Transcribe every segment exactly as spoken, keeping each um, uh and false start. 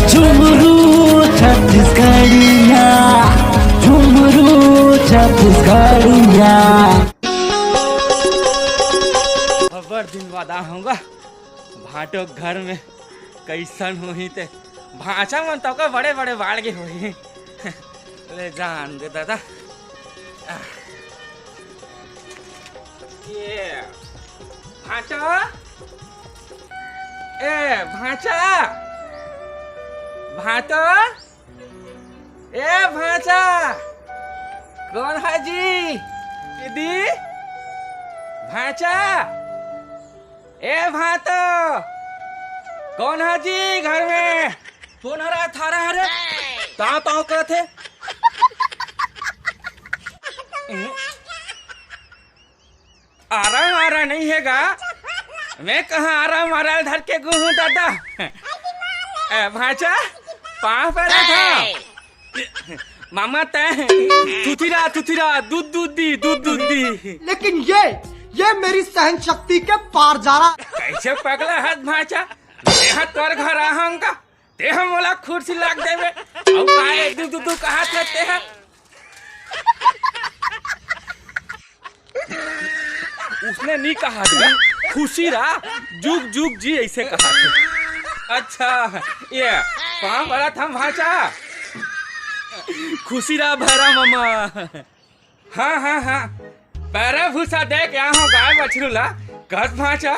झुमरू छत्तीसगढ़िया, झुमरू छत्तीसगढ़िया। अब्बड़ दिन बाद आहूँ गा भांटो घर में। कइसन होही ते, भांचा मन तो का बड़े बड़े बाढ़ गे होही। ले जान दे दादा। ये भांचा, ए भांचा, भांचा, ए भांचा, कोन हे जी? दीदी, भांचा, ए भांचा, कोन हे जी घर में? कोन हरा थारा हरे? ताव ताव करत हे। आरा मारा नइ हे गा, मैं कहाँ आरा मारा ल धर के गुहूँ दादा। ए, भांचा, पाँव परा था। मामा तैं थुथुरा थुथुरा दूध दूध दी, दूध दूध दी। लेकिन ये, ये मेरी सहन शक्ति के पार जा रहा। कइसे पगला हस भांचा, मैं हा तोर घर आहूँ गा, तें हा मोला खुरसी लाग देबे। अउ काय दू दू दू कहाथे तें हा? उसने नी कहा था, खुशी रहा, जुग जुग जी, अइसे कहाथे। अच्छा, ये पाँव परत हँव भांचा। खुशी रहा भैरा मामा। हाँ, हाँ, हाँ। पैरा भूसा दे के आहूँ गाय बछरू ला। कस भांचा,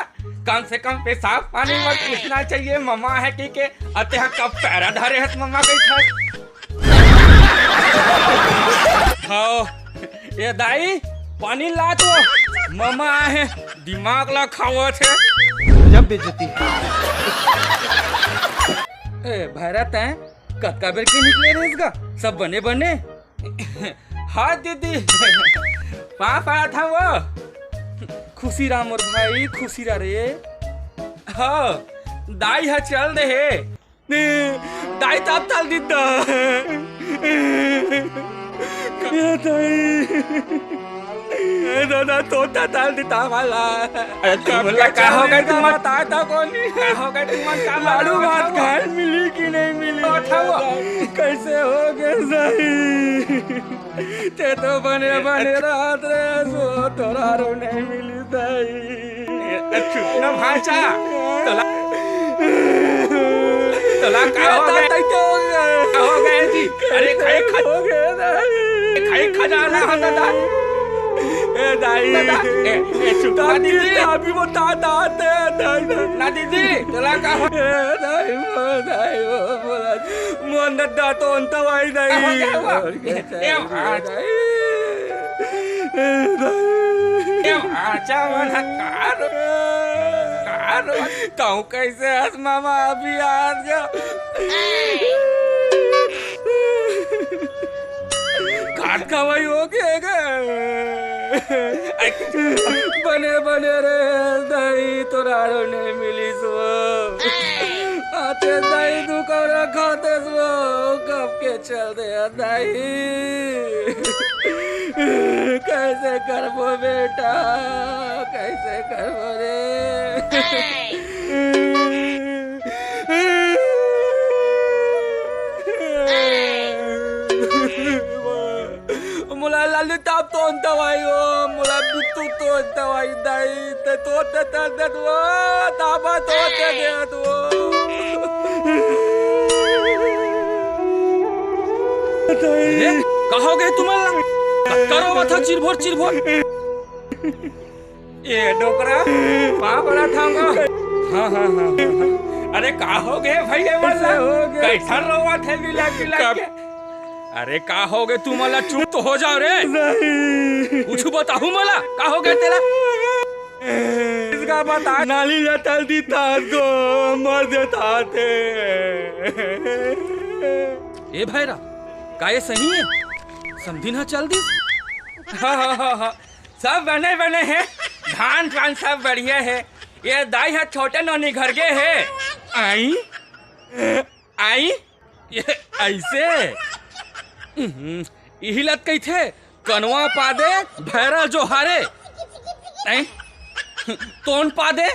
कम से कम पेशाब पानी बर पूछना चाहिए, ममा हे कहिके। अते हा कब पैरा धरे हस ममा कहिथस। हव, ए दाई, पानी ला तो, ममा आहे, दिमाग ला खावत हे। जब बेइज्जती। ए भैरा, तैं कतका बेर के निकले रहिस गा? सब बने बने? हाँ दीदी, पाँव परत हँव वो। खुशी रहा मोर भाई, खुशी रहा रे। हाँ, दाई हा चल दे हे। ने, दाई तब तल दीता। ए दाई। ए दादा, तोता तल दीता वाला। अरे तुमन ला का हो गे? तुमन बता तो कोनी। का हो गे तुमन? का लाडू भात खाए मिली कि नहीं मिली? कइसे हो गे सही? तें तो बने बने रहत रहे, सो तोर ला नइ मिली सही। ए, चुप ना भांचा। तोला, तोला का हो गे? का हो गे जी? अरे खाई खा, खाई खजाना हा दादा। ए दाई। दादा, ए, ए, चुप ना दीदी। अभी वो दा-, दा-, दा-, दा-, ना दीदी, तोला का हो? ए दाई, वो दाई, वो बोला, मोर ददा तो अंत भाई दाई। का हो गे वो? ए, ए, भांचा। ए, भांचा मन ह कार, कार, तहूँ कइसे हस मामा अभी आज गा? काट खवई हो गे गा। बने बने रे दाई, तोर ला नइ मिलिस वो। आते दाई दुकान रखा दे वो, कब के चल दे दाई। कइसे करबो बेटा, कइसे करबो रे? मोला ललिताप तोन दवाई हो, मोला बिट्टू तोन दवाई दाई, ते तो ते ते दे दो, दाबा तो ते दे दो। अरे, का हो गे तुमन ला? करो मत चिरभोर चिरभोर। ए डोकरा, पाँव परत हँव गा। हाँ, हाँ, हाँ, हाँ, हाँ। अरे का हो गे भइया मन ला? कइसे हो गे? कइसन रोवत हे बिलक बिलक के? अरे का हो गे तुमन ला? चुप तो हो जाव रे। नहीं। कुछु बताहू मोला, का हो गे तेला? इसका बता। नाली ला तल दीता तो मर देता ते। ए भैरा, का ये सही हे? समधिन हा चल दिस? हाँ, हाँ, हाँ, हाँ। सब बने बने हे, धान पान सब बढ़िया हे। ये दाई हा छोटे नोनी घर गे हे। आई, आई, ये अइसे? उहुं, इही लत कहिथे, कनवा पादे, भैरा जो हारे। आई, तोन पादे।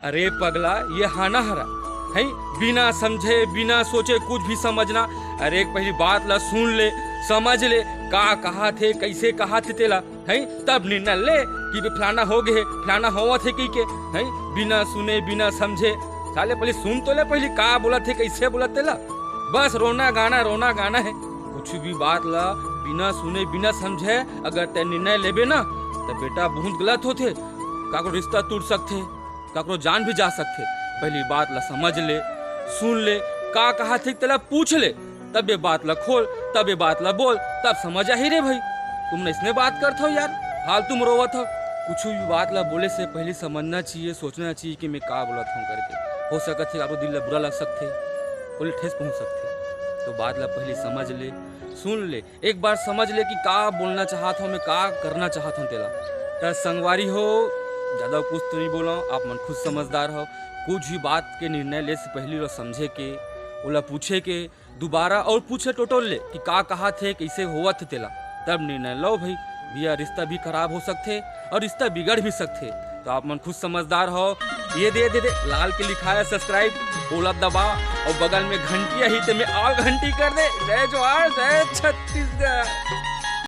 अरे पगला, ये हाना हरा, हैं? बिना समझे, बिना सोचे कुछ भी समझना। अरे, एक पहली बात ला सुन ले, समझ ले, का कहाथे, कैसे कहाथे तेला, हैं? तब निर्णय ले कि बे फलाना हो गे, फलाना होवत हे कहिके, हैं? बिना सुने, बिना समझे, साले पहली सुन तो ले, पहली का बोलत हे, कैसे बोलत तेला। बस रोना गाना, रोना गाना हे। कुछ भी बात ला बिना सुने, बिना समझे अगर तैं निर्णय लेबे ना, त बेटा बहुत गलत होथे। काकरो रिश्ता टूट सकथे, काकरो जान भी जा सकथे। पहली बात ला समझ ले, सुन ले, का कहाथे तेला पूछ ले, तब ये बात ला खोल, तब ये बात ला बोल, तब समझ आही रे भाई। तुम अइसने बात करत हो यार, फालतू में रोवत हो। कुछ भी बात ला बोले से पहली समझना चाहिए, सोचना चाहिए कि मैं का बोलत हूँ करके। हो सकत हे काकरो दिल ला बुरा लग सकथे, ओला ठेस पहुँच सकथे। तो बात ला पहली समझ ले, सुन ले, एक बार समझ ले कि का बोलना चाहत हूँ मैं, का करना चाहत हूँ तेला। त संगवारी हो, ज्यादा कुछ तो नहीं बोला, आप मन खुद समझदार हो। कुछ भी बात के निर्णय ले से पहली ओला समझे के, ओला पूछे के, दोबारा और पूछे टोटोल ले कि का कहाथे, कैसे होवत हे तेला, तब निर्णय लो भाई। भैया, रिश्ता भी खराब हो सकथे और रिश्ता बिगड़ भी सकथे। तो आप मन खुद समझदार हो। ये दे, दे, दे, लाल के लिखा है subscribe, ओला दबा और बगल में घंटी आही ते में all घंटी कर दे। जय जोहार, जय छत्तीसगढ़।